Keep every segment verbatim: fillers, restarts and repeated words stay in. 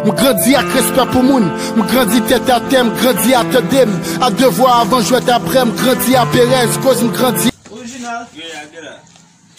M grandi ak respè pou moun, m grandi tèt atè, m grandi a tande m, a devwa avan jwèt aprè, m grandi a perèz, koz m grandi. Orijinal. Yeah, get up.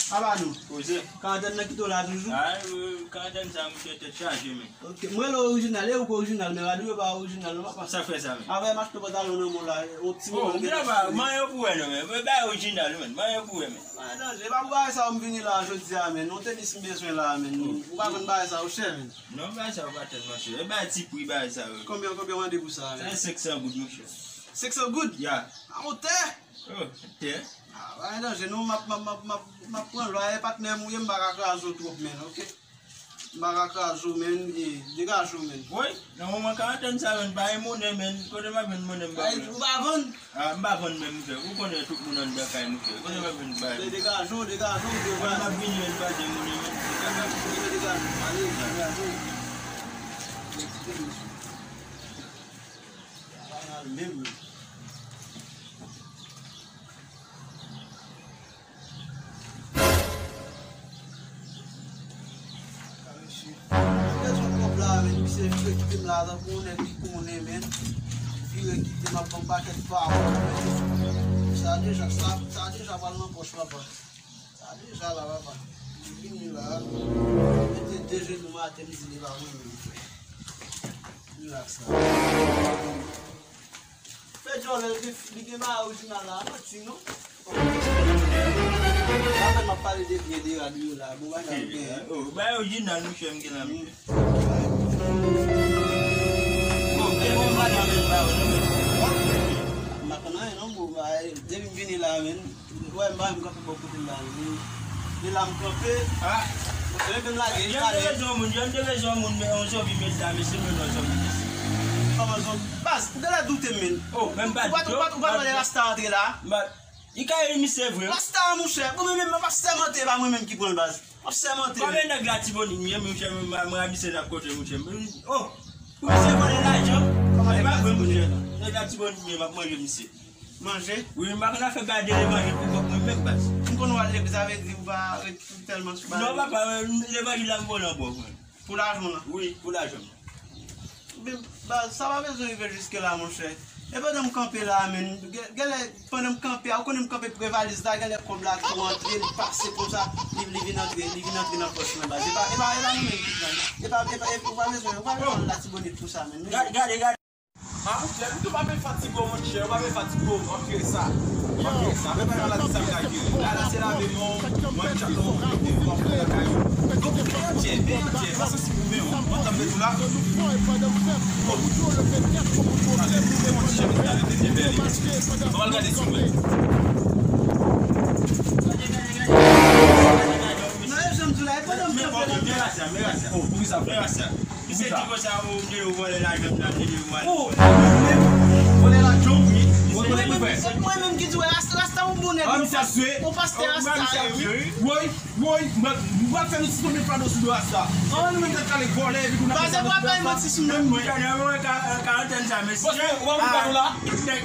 Aba nou. Koze. Karantèn nan kite w la toujou? Ah, euh, karantèn sa, misye tèt chaje, men. Ok, mwen rele w orijinal, e ou k orijinal, men radyo yo pa orijinal, non, papa. Sa fè sa, men? Avè m achte pantalon nan mall la, yon ti moman. Oh, m gen pa, manyen pou wè, non, men. Mwen bay orijinal, men. Manyen pou wè, men. Pa danje, e pa pou bagay sa yo m vini la jodi a, men. Yon tenis m bezwen la, men. Ou pa vann bagay sa yo chè, men. Non, bagay sa yo pa tèlman chè. E bay ti pri bagay sa yo. Konbyen, konbyen w mande pou sa, men? Sa se senk san goud, monchè. Senk san goud? Ya. A, yon tè? Oh, tè. Ah, pa gen danje, non, m ap, m ap, m ap, m ap, m ap pran lwa, e patnè m ou ye, m pa ka kraze w twòp, men, ok? M pa ka kraze w, men, e, degaje w, men. Woy, nan moman karantèn sa, men, pa gen monnen, men, kote m ap jwenn monnen, m pa konnen. Ou pa vann? Ah, m pa vann menm, monchè. Ou konnen tout moun anndan kay, monchè. Kote m ap jwenn bagay? Degaje w, degaje w, degaje w. M ap vini, men, m pa gen monnen, men, m pa ka. Degaje w, ale, degaje w. Kite m, monchè. Pa al menm. Ka mesye. Mwen bezwen kòb la, men misye vire kite m la, tankou yon nèg ki konnen, men. Vire kite m ap ban m pakèt pawòl, men. Sa deja, sa, sa deja pral nan pòch, papa. Sa deja la, papa. Li vini la. Mete de jenou m atè, m di li pa mwen menm, frè. Rilaks la. Fè djòlè, li gen, li gen bagay orijinal la, manti, non? Apre m ap pale de byen de rad yo la, bon bagay, byen. Oh, bagay orijinal, monchè, m gen la, monchè. Oh, men, men, madanm, men, pa, non, men. M pa konn anyen, non, bon, bagay, depi m vini la, men. Ou wè, m pa menm kanpe bò kote m la, men li la m kanpe. Ah. Monchè, men m lage, li kale. Jan de rezon moun, jan de rezon moun, men yon zonbi met la, mesye, men yon zonbi met. Kòman zonbi? Baz, ou genlè doute m, men. Oh, men m pa doute, ou pa, ou pa, ou pa wè rasta antre la? M pa, li ka ye misye vre. Rasta, monchè, bon, men, men, m ap sèmante, e pa mwen menm ki pran l, baz. M ap sèmante. Kòman nèg Latibonit m ye, monchè, mwen, mwen, mwen, misye t ap kontre, monchè. Oh, pou misye vòlè lajan, e pa vre, monchè. Nèg Latibonit m ye, m ap manje misye. Manje? Wi, m pa konn afè bay de levanjil pou kòk mwen menm, baz. M konn w al legliz, sa vle di ou pa ret tèlman sou bagay. Non, papa, levanjil la m vòlè anba w, mwen. Pou lajan w lan? Wi, pou lajan m. Men, baz, sa pa bezwen rive jiske la, monchè. E pandan m kanpe la, men, gen, genlè, pandan m kanpe a, ou konnen m kanpe pre valiz la, genlè kòb la tou antre, li pase konsa, li, li vin antre, li vin antre nan pòch mwen, baz. E pa, e pa, e pa nou menm ki pran l. E pa, e pa, e, ou pa bezwen, ou pa bezwen al Latibonit pou sa, men. Gade, gade, gade. Ah, monchè, m tou pa vle fatige w, monchè, ou pa vle fatige w, m ap jere sa. M ap jere sa. Apre bagay la, di sa m ka jere. La, la, se lave men w, mwen, m tchak w, m ap fè lakay ou. Donk, men yon djè, men yon djè, pa santi pou men w. Ou konn sa m vle di w la? Oh. Gade, men yon ti chemiz la, men byen bèl. Ann al gade sou mwen. Non, e jan m di w la, e pandan m kanpe la. Men rasta, men rasta. Oh, poukisa, frè? Men rasta. Misye di konsa, ou vle ou vòlè lajan m nan, vle ou vòlè. Oh, vòlè lajan m, wi. Mwen menm ki di w, rasta, rasta yon bon nèg, yon pastè rasta. Woy, woy, mwen, mwen fè nou ti tonbe fado sou do rasta. Mwen menm ki kale vòlè, epi nou pa fè nou manti sou mwen. Mwen, mwen, karantèn sa, mesye. Paske, ou pa konn kado la? Nèg.